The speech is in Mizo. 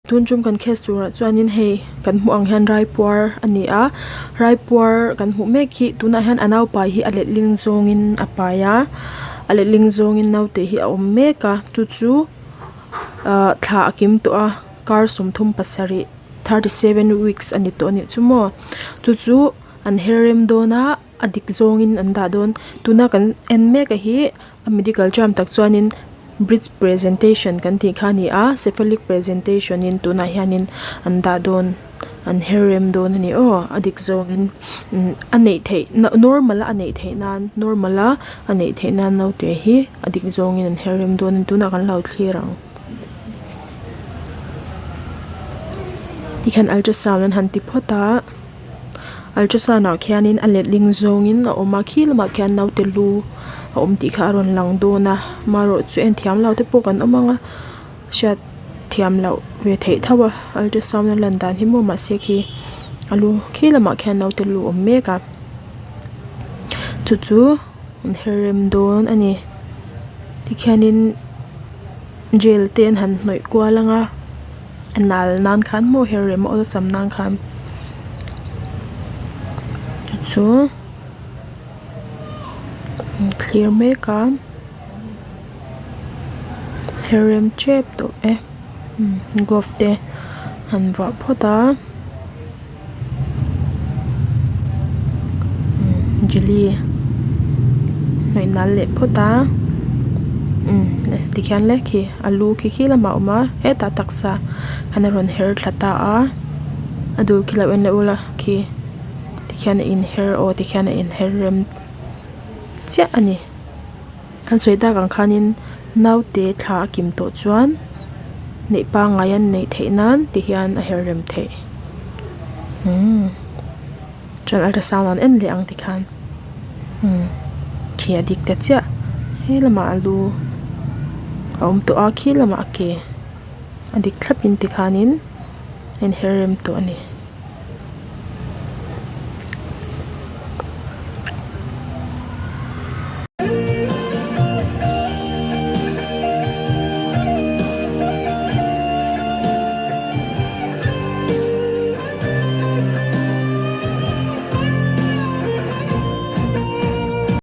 Tun tum kan case turah chuanin hei kan hmuh ang hian raipuar a ni a raipuar kan hmuh mek hi tunah hian a naupai hi a letling zawngin a pai a a letling zawngin naute hi a awm mek a chu chu ahh thla a kim tawh a kar 37 37 weeks a ni tawh a nih chu maw chu chu an her rem dawn a a dik zawngin an dah dawn tuna kan en mek a hi a medical term tak chuanin bridge presentation kan tih kha a ni a cephalic presentation in tunah hianin an dah dawn an her rem dawn a ni aw a dik zawngin imm a neih theih normal a a neih theih nan normal a a neih theih nan naute hi a dik zawngin an her rem dawn a ni tunah kan lo thlir ang. Tikhian ultrasound an han ti phawt a ultrasound ah khianin a letling zawngin a awm a khi lamah khian naute lu a awm tih kha a rawn lang dawn a amaherawh chu en thiam lo te pawh kan awm ang a hriat thiam loh ve theih tho a ultrasound a lan dan hi maw mahse khi a lu khi lamah khian naute lu a awm mek a chu chu an her rem dawn a ni tikhianin. Gel te an han hnawih kual ang a a nal nan khan maw her rem a awlsam nan khan chu chu an thlir mek a her rem tep tawh e glove te an vuah phawt a jelly hnawih nal leh phawt a umm tikhian le khi a lu khi khi lamah a awm a hetah taksa hian a rawn her thla ta a a dul khi lo en leh ula khi tikhian a inher aw tikhian a inher rem chiah a ni. Kan sawi tak ang khanin naute thla a kim tawh chuan neih pangngai an neih theih nan ti hian a her rem theih umm chuan ultrasound an en leh ang tikhan umm khi a dik ta chiah he lamah a lu a awm tawh a khi lamah a ke a dik thlap in tikhanin a inher rem tawh a ni.